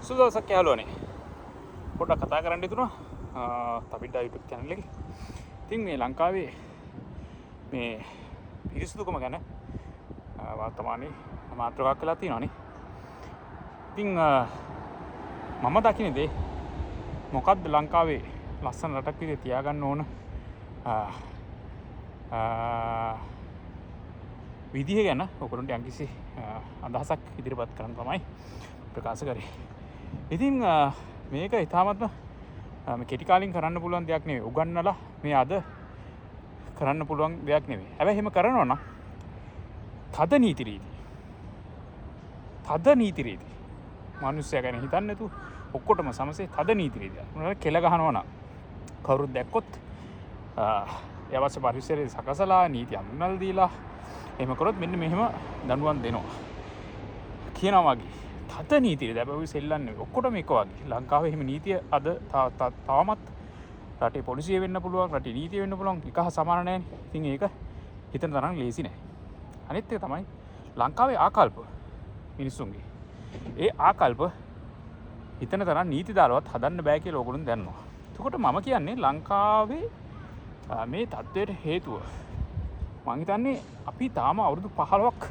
සුබ දවසක් යාළුවනේ. පොඩ්ඩක් කතා කරන්න හිතුණා තපිඩ්ඩා YouTube channel එකේ. ඉතින් මේ ලංකාවේ මේ පිරිසිදුකම ගැන වර්තමානයේ මාතෘකාවක් වෙලා තියෙනවානේ. ඉතින් මම දකින දේ මොකද්ද ලංකාවේ ලස්සන රටක් විදිහට තියාගන්න ඕන විදිහ ගැන ඔයගොල්ලන්ට යම්කිසි අදහසක් ඉදිරිපත් කරන්න තමයි ප්‍රකාශ කරේ. ඉතින් මේක ඉතාමත්ම මේ කෙටි කාලෙකින් කරන්න පුළුවන් දෙයක් නෙවෙයි. උගන්වලා මේ අද කරන්න පුළුවන් දෙයක් නෙවෙයි. හැබැයි එහෙම කරනවා නම් තද නීති රීති. තද නීති රීති. මිනිස්සයා ගැන හිතන්නේ නැතුව ඔක්කොටම සමසේ තද නීති රීතියක්. මොනවාරි කෙල ගහනවා නම් කවුරුත් දැක්කොත් ඒ අවශ්‍ය පරිසරය සකසලා නීති හඳුන්වලා දීලා එහෙම කරොත් මෙන්න මෙහෙම දඬුවම් දෙනවා කියනවා වගේ. තද නීති රීති. හැබැයි ඔය සෙල්ලම් නෙවෙයි. ඔක්කොටම එක වගේ. ලංකාවේ එහෙම නීතිය අද තවමත් රටේ පොලිසිය වෙන්න පුළුවන්, රටේ නීතිය වෙන්න පුළුවන්, එක හා සමාන නෑනේ. ඉතින් ඒක හිතන තරම් ලේසි නෑ. අනිත් එක තමයි ලංකාවේ ආකල්ප මිනිස්සුන්ගේ. ඒ ආකල්ප හිතන තරම් නීති දාලවත් හදන්න බෑ කියලා ඕගොල්ලෝ දන්නවා. එතකොට මම කියන්නේ ලංකාවේ මේ තත්ත්වයට හේතුව මං හිතන්නේ අපි තාම අවුරුදු 15ක්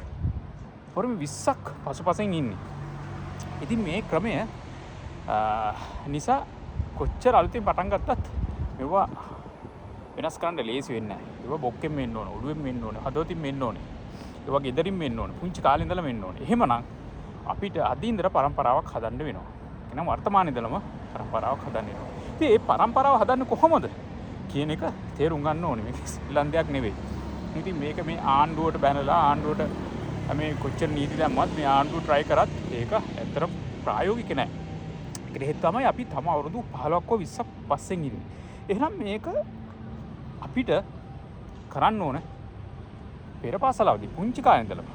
පොරම 20ක් පසුපසින් ඉන්නේ. ඉතින් මේ ක්‍රමය නිසා කොච්චර අලුතින් පටන් ගත්තත් මේවා වෙනස් කරන්න ලේසි වෙන්නේ නැහැ. ඒවා බොක්කෙන් වෙන්න ඕන, ඔළුවෙන් වෙන්න ඕන, හදවතින් වෙන්න ඕන. ඒවා ගෙදරින් වෙන්න ඕන, පුංචි කාලේ ඉඳලා වෙන්න ඕන. එහෙමනම් අපිට අද ඉඳලා පරම්පරාවක් හදන්න වෙනවා. එහෙනම් වර්තමානයේ ඉඳලම පරම්පරාවක් හදන්න වෙනවා. ඉතින් මේ පරම්පරාව හදන්නේ කොහොමද කියන එක තේරුම් ගන්න ඕනේ. මේක සෙල්ලම් දෙයක් නෙවෙයි. ඉතින් මේක මේ ආණ්ඩුවට බැනලා ආණ්ඩුවට මේ කොච්චර නීති දැම්මත් මේ ආණ්ඩුව try කරත් ඒක ඇත්තට ප්‍රායෝගික නෑ. ඒකට හේතුව තමයි අපි තම අවුරුදු 15ක් හෝ 20ක් පස්සෙන් ඉන්නේ. එහෙනම් මේක අපිට කරන්න ඕන පෙර පාසලවදී පුංචි කාලේ ඉඳලම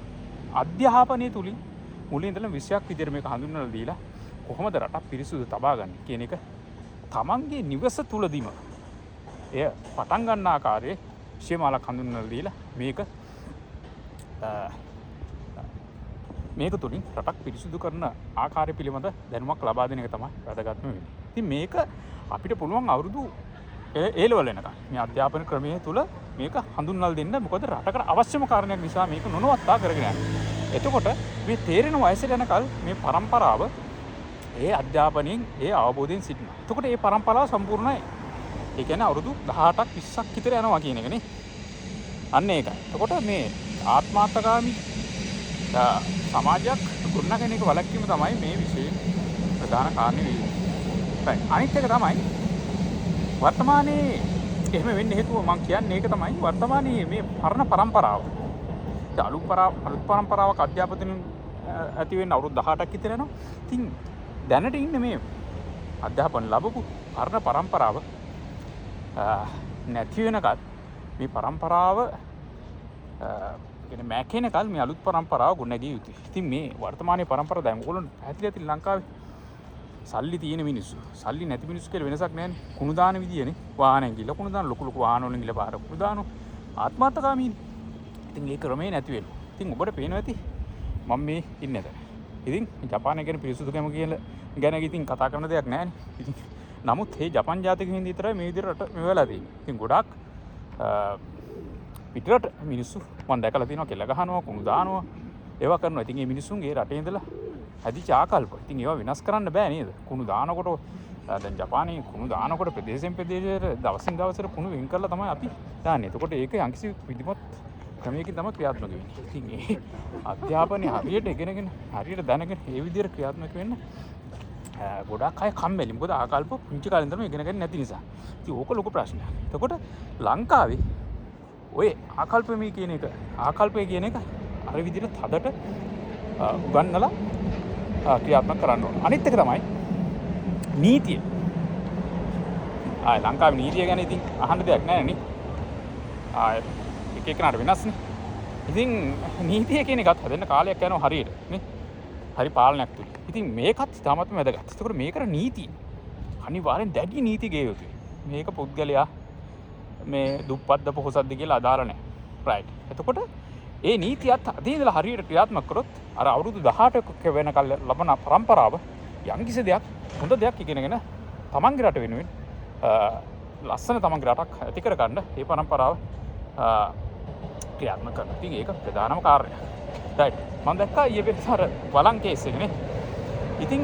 අධ්‍යාපනය තුලින් මුලින් ඉඳලම විෂයක් විදියට මේක හඳුන්වලා දීලා කොහොමද රටක් පිරිසුදු තබා ගන්න කියන එක තමන්ගේ නිවස තුලදීම එය පටන් ගන්න ආකාරයේ විෂයමාලක් හඳුන්වලා දීලා මේක තුලින් රටක් පිරිසුදු කරන ආකාරය පිළිබඳ දැනුමක් ලබා දෙන එක තමයි වැදගත්ම වෙන්නේ. ඉතින් මේක අපිට පුළුවන් අවුරුදු ඒ ලෙවල් වෙනකන් මේ අධ්‍යාපන ක්‍රමය තුල මේක හඳුන්වලා දෙන්න. මොකද රටකට අවශ්‍යම කාරණයක් නිසා මේක නොනවත්තා කරගෙන යන්න. එතකොට මේ තේරෙන වයසට යනකල් මේ පරම්පරාව ඒ අධ්‍යාපනයෙන් ඒ අවබෝධයෙන් සිටිනවා. එතකොට ඒ පරම්පරාව සම්පූර්ණයි. ඒ කියන්නේ අවුරුදු 18ක් 20ක් විතර යනවා කියන එකනේ. අන්න ඒකයි. එතකොට මේ ආත්මාර්ථකාමී සමාජයක් ගොඩනගෙන එක වළක්වීම තමයි මේ විෂයේ ප්‍රධාන කාරණේ වෙන්නේ. right. අනිත් එක තමයි වර්තමානයේ එහෙම වෙන්න හේතුව මං කියන්නේ ඒක තමයි වර්තමානයේ මේ පරණ පරම්පරාව. ඉතින් අලුත් පරම්පරාවක් අධ්‍යාපනයෙන් ඇති වෙන්න අවුරුදු 18ක් විතර යනවා. ඉතින් දැනට ඉන්නේ මේ අධ්‍යාපන ලැබපු පරණ පරම්පරාව නැති වෙනකත් මේ පරම්පරාව කියන්නේ මැකෙනකල් මේ අලුත් පරම්පරාව ගොඩනැගිය යුතුයි. ඉතින් මේ වර්තමානයේ පරම්පරාව දැන් ඔයගොල්ලෝ පැහැදිලි ඇති ලංකාවේ සල්ලි තියෙන මිනිස්සු සල්ලි නැති මිනිස්සු කියලා වෙනසක් නෑනේ. කුණු දාන විදියනේ. වාහනෙන් ගිහලා කුණු දාන, ලොකු ලොකු වාහන වලින් ගිහලා පාර කුණු දානවා. ආත්මාර්ථකාමීනේ. ඉතින් ඒ ක්‍රමේ නැති වෙනවා. ඉතින් ඔබට පේනවා ඇති මම මේ ඉන්නේ එතන. ඉතින් ජපානය ගැන පිරිසුදුකම කියලා ගැන ඉතින් කතා කරන දෙයක් නෑනේ. ඉතින් නමුත් මේ ජපන් ජාතික හින්දා විතරයි මේ විදිහට රට මේ වෙලා තියෙන්නේ. ඉතින් ගොඩාක් පිටරට මිනිස්සු මං දැකලා තියෙනවා කෙල ගහනවා, කුණු දානවා, ඒවා කරනවා. ඉතින් මේ මිනිස්සුන්ගේ රටේ ඉඳලා හැදිච්ච ආකල්ප. ඉතින් ඒවා වෙනස් කරන්න බෑ නේද? කුණු දානකොට දැන් ජපානයේ කුණු දානකොට ප්‍රදේශයෙන් ප්‍රදේශයට දවසින් දවසට කුණු වෙන් කරලා තමයි අපි දාන්නේ. එතකොට ඒක යම්කිසි විධිමත් ක්‍රමයකින් තමයි ක්‍රියාත්මක වෙන්නේ. ඉතින් ඒ අධ්‍යාපනය හරියට ඉගෙනගෙන හරියට දැනගෙන ඒ විදිහට ක්‍රියාත්මක වෙන්න ගොඩාක් අය කම්මැලි. මොකද ආකල්ප පුංචි කාලේ ඉඳලම ඉගෙන ගන්න නැති නිසා. ඉතින් ඕක ලොකු ප්‍රශ්නයක්. එතකොට ලංකාවේ ඔය ආකල්ප මේ කියන එක ආකල්පය කියන එක අර විදිහට තදට උගන්වලා ක්‍රියාත්මක කරන්න ඕන. අනිත් එක තමයි නීතිය. ආය ලංකාවේ නීතිය ගැන ඉතින් අහන්න දෙයක් නෑ නේ. ආය එක එකනට වෙනස්නේ. ඉතින් නීතිය කියන එකත් හැදෙන්න කාලයක් යනවා හරියට නේ. හරි පාලනයක් තුල. ඉතින් මේකත් ඉතාමත්ම වැදගත්. එතකොට මේකට නීති අනිවාර්යෙන් දැඩි නීති ගෙය යුතුයි. මේක පුද්ගලයා මේ දුප්පත්ද පොහොසත්ද කියලා අදාළ නෑ. රයිට්. එතකොට ඒ නීතියත් අද ඉඳලා හරියට ක්‍රියාත්මක කරොත් අර අවුරුදු 18ක වෙනකල් ලබන පරම්පරාව යම්කිසි දෙයක් හොඳ දෙයක් ඉගෙනගෙන තමන්ගේ රට වෙනුවෙන් ලස්සන තමන්ගේ රටක් ඇති කරගන්න ඒ පරම්පරාව ක්‍රියාත්මක කරනවා. ඉතින් ඒක ප්‍රධානම කාරණය. රයිට්. මම දැක්කා ඊයේ පෙරේද අර වලං කේස් එකනේ. ඉතින්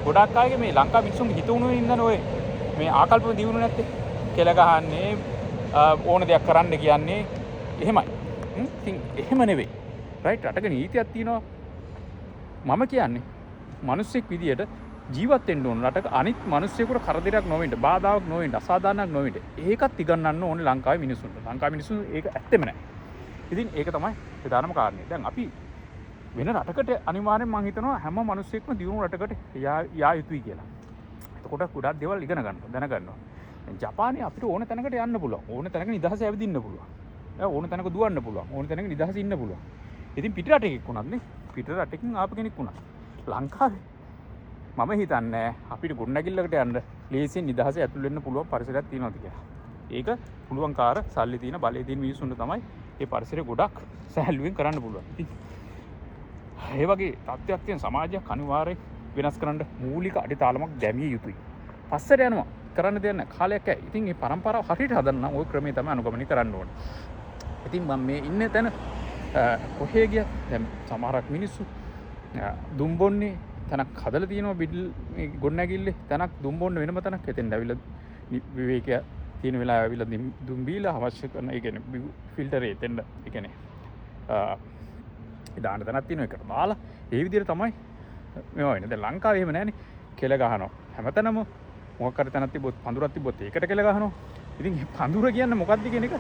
ගොඩක් අයගේ මේ ලංකා මිනිස්සුන්ගේ හිත උණු වෙන ඔය මේ ආකල්පම දියුණු නැත්තේ. කෙල ගහන්නේ ඕන දෙයක් කරන්න කියන්නේ එහෙමයි. ඉතින් එහෙම නෙවෙයි. රයිට්. රටක නීතියක් තියෙනවා. මම කියන්නේ මිනිස්සෙක් විදියට ජීවත් වෙන්න ඕන රටක අනිත් මිනිස්සුන්ට කරදරයක් නොවෙන්න, බාධාවක් නොවෙන්න, අසාධාරණයක් නොවෙන්න. ඒකත් ඉගන්නන්න ඕනේ ලංකාවේ මිනිස්සුන්ට. ලංකාවේ මිනිස්සුන් ඒක ඇත්තෙම නෑ. ඉතින් ඒක තමයි ප්‍රධානම කාරණේ. දැන් අපි වෙන රටකට අනිවාර්යෙන් මං හිතනවා හැම මිනිස්සෙක්ම දියුණු රටකට යා යුතුයි කියලා. එතකොට ගොඩක් දේවල් ඉගෙන ගන්නවා, දැන ගන්නවා. දැන් ජපානයේ අපිට ඕන තැනකට යන්න පුළුවන්. ඕන තැනක නිදහස ඇවිදින්න පුළුවන්. ඕන තැනක දුවන්න පුළුවන්. ඕන තැනක නිදහස ඉන්න පුළුවන්. ඉතින් පිට රටකෙක් වුණත් නේ, පිට රටකින් ආපු කෙනෙක් වුණත් ලංකාවේ මම හිතන්නේ අපිට ගොඩනැගිල්ලකට යන්න ලේසියෙන් නිදහස ඇතුල් වෙන්න පුළුවන් පරිසරයක් තියෙනවද කියලා. ඒක පුළුවන් කාර සල්ලි තියෙන බලය තියෙන මිනිස්සුන්ට තමයි ඒ පරිසරය ගොඩක් සැහැල්ලුවෙන් කරන්න පුළුවන්. ඉතින් ඒ වගේ තත්ත්වයක් තියෙන සමාජයක් අනිවාර්යෙන් වෙනස් කරන්න මූලික අඩිතාලමක් දැමිය යුතුයි. පස්සට යනවා කරන්න දෙයක් නැහැ, කාලයක් යයි. ඉතින් මේ පරම්පරාව හරියට හදන්න නම් ওই ක්‍රමය තමයි අනුගමනය කරන්න ඕනේ. ඉතින් මම මේ ඉන්න තැන කොහේ ගියත් දැන් සමහරක් මිනිස්සු දුම් බොන්නේ තැනක් හදලා තියෙනවා බිඩල් මේ ගොඩනැගිල්ලේ තැනක් දුම් බොන්න වෙනම තැනක්. එතෙන් ඇවිල්ලා විවේකය තියෙන වෙලාව ඇවිල්ලා දුම් බීලා අවශ්‍ය කරන ඒ කියන්නේ ෆිල්ටරේ එතෙන් ඒ කියන්නේ ඒ දාන තැනක් තියෙනවා ඒකට දාලා ඒ විදිහට තමයි මේවා වෙන්නේ. දැන් ලංකාවේ එහෙම නෑනේ. කෙල ගහනවා හැමතැනම. මොකක් හරි තැනක් තිබ්බොත් පඳුරක් තිබ්බොත් ඒකට කෙල ගහනවා. ඉතින් මේ පඳුර කියන්නේ මොකද්ද කියන එක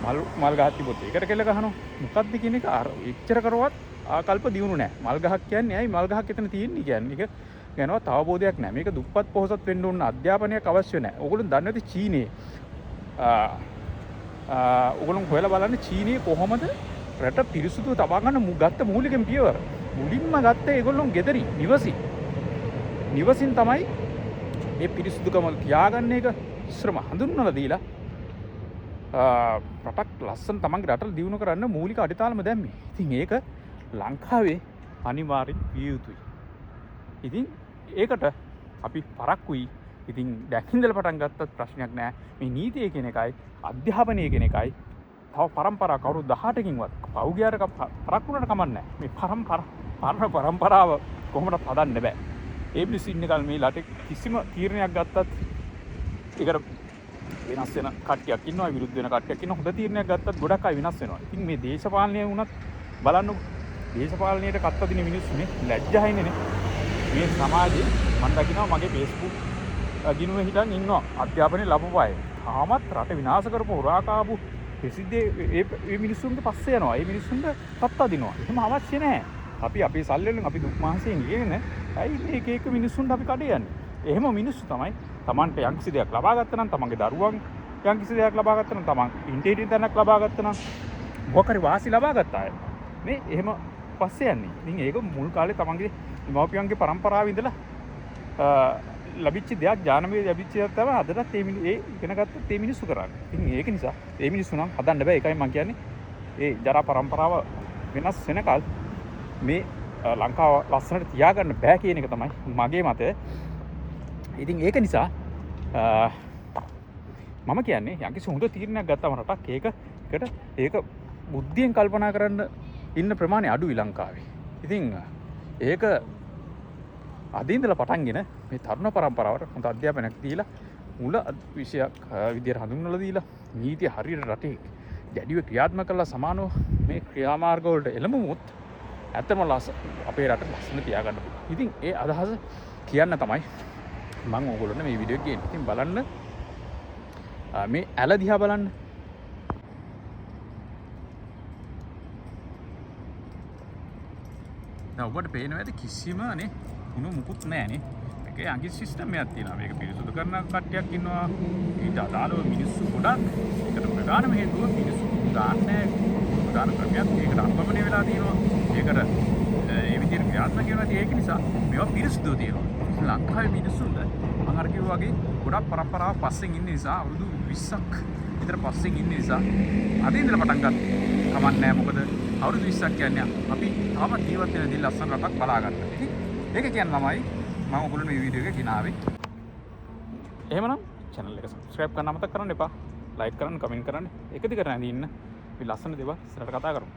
මල් ගහක් තිබ්බොත් ඒකට කෙල ගහනවා. මොකද්ද කියන එක අර එච්චර කරවත් ආකල්ප දියුණු නෑ. මල් ගහක් කියන්නේ ඇයි මල් ගහක් එතන තියෙන්නේ කියන්නේ එක ගැනවත් අවබෝධයක් නෑ. මේක දුප්පත් පොහොසත් වෙන්න ඕන අධ්‍යාපනයක් අවශ්‍ය නෑ. ඕගොල්ලෝ දන්නේ නැති චීනේ ඕගොල්ලෝ හොයලා බලන්න චීනේ කොහොමද රට පිරිසුදුව තබා ගන්න ගත්ත මූලිකම පියවර. මුලින්ම ගත්තේ ඒගොල්ලෝ ගෙදරින් නිවසින් තමයි මේ පිරිසුදුකම තියාගන්න එක ඉස්සරම හඳුන්වලා දීලා රටක් ලස්සන තමන්ගේ රටට දියුණු කරන්න මූලික අඩිතාලම දැම්මේ. ඉතින් ඒක ලංකාවේ අනිවාර්යෙන් විය යුතුයි. ඉතින් ඒකට අපි පරක්කුයි. ඉතින් දැන් ඉඳලා පටන් ගත්තත් ප්‍රශ්නයක් නෑ. මේ නීතිය කියන එකයි අධ්‍යාපනය කියන එකයි තව පරම්පරා කවුරු 18කින්වත් පව් ගියාට පරක්කු වුණාට කමක් නෑ. මේ පරණ පරම්පරාව කොහොමදත් හදන්න බෑ. ඒ මිනිස්සු ඉන්නකල් මේ රටේ කිසිම තීරණයක් ගත්තත් ඒකට වෙනස් වෙන කට්ටියක් ඉන්නවා, විරුද්ධ වෙන කට්ටියක් ඉන්නවා. හොඳ තීරණයක් ගත්තත් ගොඩක් අය වෙනස් වෙනවා. ඉතින් මේ දේශපාලනය වුණත් බලන්නකො, දේශපාලනයට කත් අදින මිනිස්සුනේ ලැජ්ජායිනේ මේ සමාජයේ. මම දකිනවා මගේ Facebook ගිනුවේ හිටන් ඉන්නවා අධ්‍යාපනය ලැබපු අය. තාමත් රට විනාශ කරපු හොරා කාපු ප්‍රසිද්ධියේ ඒ මිනිස්සුන්ට පස්සේ යනවා. ඒ මිනිස්සුන්ට කත් අදිනවා. එහෙම අවශ්‍ය නැහැ. අපි අපේ සල්ලි වලින් අපි දුක් මහන්සියෙන් ඉගෙන ඇයි මේ එක එක මිනිස්සුන්ට අපි කඩේ යන්නේ. එහෙම මිනිස්සු තමයි තමන්ට යම්කිසි දෙයක් ලබා ගත්තා නම්, තමන්ගේ දරුවන් යම්කිසි දෙයක් ලබා ගත්තා නම්, තමන් ඉන්ටීරියර් තැනක් ලබා ගත්තා නම්, මොකක් හරි වාසි ලබා ගත්ත අය මේ එහෙම පස්සේ යන්නේ. ඉතින් ඒක මුල් කාලේ තමන්ගේ දෙමව්පියන්ගේ පරම්පරාවේ ඉඳලා ලැබිච්ච දෙයක්, ඥානමය ලැබිච්ච දෙයක් තමයි අදටත් ඒ ඉගෙන ගත්තත් ඒ මිනිස්සු කරන්නේ. ඉතින් ඒක නිසා ඒ මිනිස්සු නම් හදන්න බෑ. ඒකයි මං කියන්නේ ඒ ජරා පරම්පරාව වෙනස් වෙනකල් මේ ලංකාව ලස්සනට තියාගන්න බෑ කියන එක තමයි මගේ මතය. ඉතින් ඒක නිසා මම කියන්නේ යම්කිසි හොඳ තීරණයක් ගත්තම රටක් ඒකට ඒක බුද්ධියෙන් කල්පනා කරන්න ඉන්න ප්‍රමාණය අඩුයි ලංකාවේ. ඉතින් ඒක අද ඉඳලා පටන්ගෙන මේ තරුණ පරම්පරාවට හොඳ අධ්‍යාපනයක් දීලා මුල විෂයක් විදියට හඳුන්වලා දීලා නීතිය හරියට රටේ දැඩිව ක්‍රියාත්මක කරලා සමානව මේ ක්‍රියාමාර්ග වලට එළඹුණොත් ඇත්තම අපේ රට ලස්සන තියාගන්න පුළුවන්. ඉතින් ඒ අදහස කියන්න තමයි මං ඕගොල්ලන්ට මේ වීඩියෝ එක ගේන්නේ. ඉතින් බලන්න මේ ඇල දිහා බලන්න. දැන් ඔබට පේනවා ඇති කිසිම නේ කුණු මුකුත් නෑ නේ. මේකේ අඟි සිස්ටම් එකක් තියෙනවා. මේක පිරිසුදු කරන කට්ටියක් ඉන්නවා. ඊට අදාළව මිනිස්සු ගොඩක්. ඒකට ප්‍රධානම හේතුව මිනිස්සු කුණු දාන්නේ නෑ. කුණු දාන ක්‍රමයක් ඒකට අනුගමනය වෙලා තියෙනවා. ඒකට ඒ විදිහට ක්‍රියාත්මක වෙනවා. ඉතින් ඒක නිසා මේවා පිරිසුදුව තියෙනවා. ලංකාවේ මිනිස්සුන්ට මං අර කිව්වා වගේ ගොඩක් පරම්පරාවක් පස්සෙන් ඉන්න නිසා, අවුරුදු 20ක් විතර පස්සෙන් ඉන්න නිසා අද ඉඳලා පටන් ගත්තා. කමක් නෑ. මොකද අවුරුදු 20ක් කියන්නේ අපි තාමත් ජීවත් වෙන දේ ලස්සන රටක් බලා ගන්න. ඉතින් ඒක කියන්න තමයි මම ඔයගොල්ලෝ මේ වීඩියෝ එක ගෙනාවේ. එහෙමනම් චැනල් එක සබ්ස්ක්‍රයිබ් කරන්න අමතක කරන්න එපා. ලයික් කරන්න, කමෙන්ට් කරන්න. එක දිගට රැඳී ඉන්න. අපි ලස්සන දේවල් ඉස්සරහට කතා කරමු.